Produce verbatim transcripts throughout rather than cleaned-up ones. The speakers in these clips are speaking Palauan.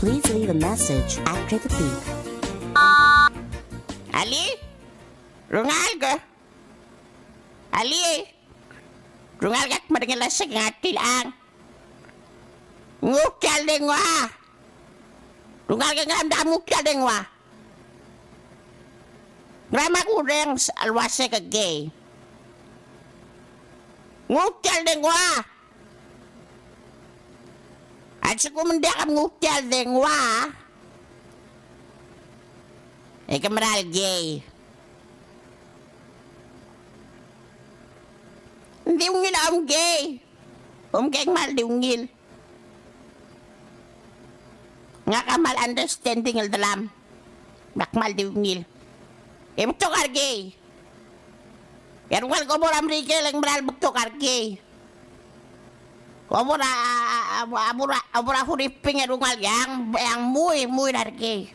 Please leave a message after the beep. Alii? Rengalek? Alii? Rengalek, ak medengei el uasei ng tilechang. Nguu tia el dengua. Rengalek, ngera me ak nguu tia el dengua? Ngera me ak urrenges el uasei ke gay? Nguu tia el dengua. A lsekum ng diak mnguu tia el dengua, e ke mera el gay. Ng di ungil a omgay. Omgay a kmal di ungil. Ngak a kmal understanding el delam. Ak kmal di ungil. E betok a re gay. E a rengalek, obo er a Merikel e ng mera el betok a re gay. Obo er a, a, a, obo er a, obo er a Huriping e a rengalek e ng, e ng mui, mui er a re gay.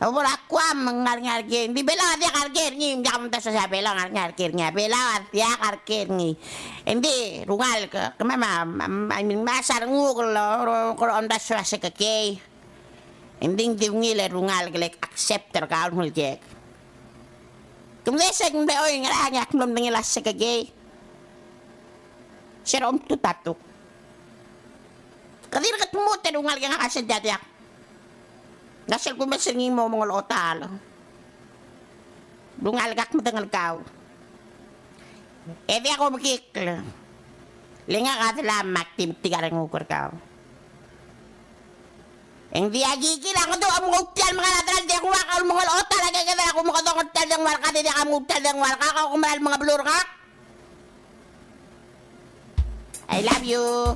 Obo er a Guam e ng ngar er ngii a re gay. Ng di Belau a diak a re gay er ngii, ng diak a kumdasu el uasei a Belau a ngar er ngii a re gay er ngii. A Belau a diak a re gay er ngii. Ng di rengalek, ke, kemam a, a, a, a, me a sa renguk el, el, el omdasu el uasei ke gay. Ng di, ng di ungil e rengalek el accept er kau el ngii el gay. Ke mle sei, ng mle oi, ngera ngii a kmo medengei el uasei ke gay? Se er a omtutatuk. Ke dirk dmut e rengalek e ngak a sel diak. Ng sel kumes er ngii el mo mengelechot a le. Rengalek, ak medengei el kau. E diak kobekikl. Le ngak a delam me ak di metik a renguk er kau. E ng di a kikil a Ngeduu a menguu tia el mengal a delal, diak kuk a kau el mengelechot a le, ke kede a kumekedong er tia el dengua er kau, e diak a menguu tia el dengua er kau, kau ke mera el mengablu er ngak. I love you.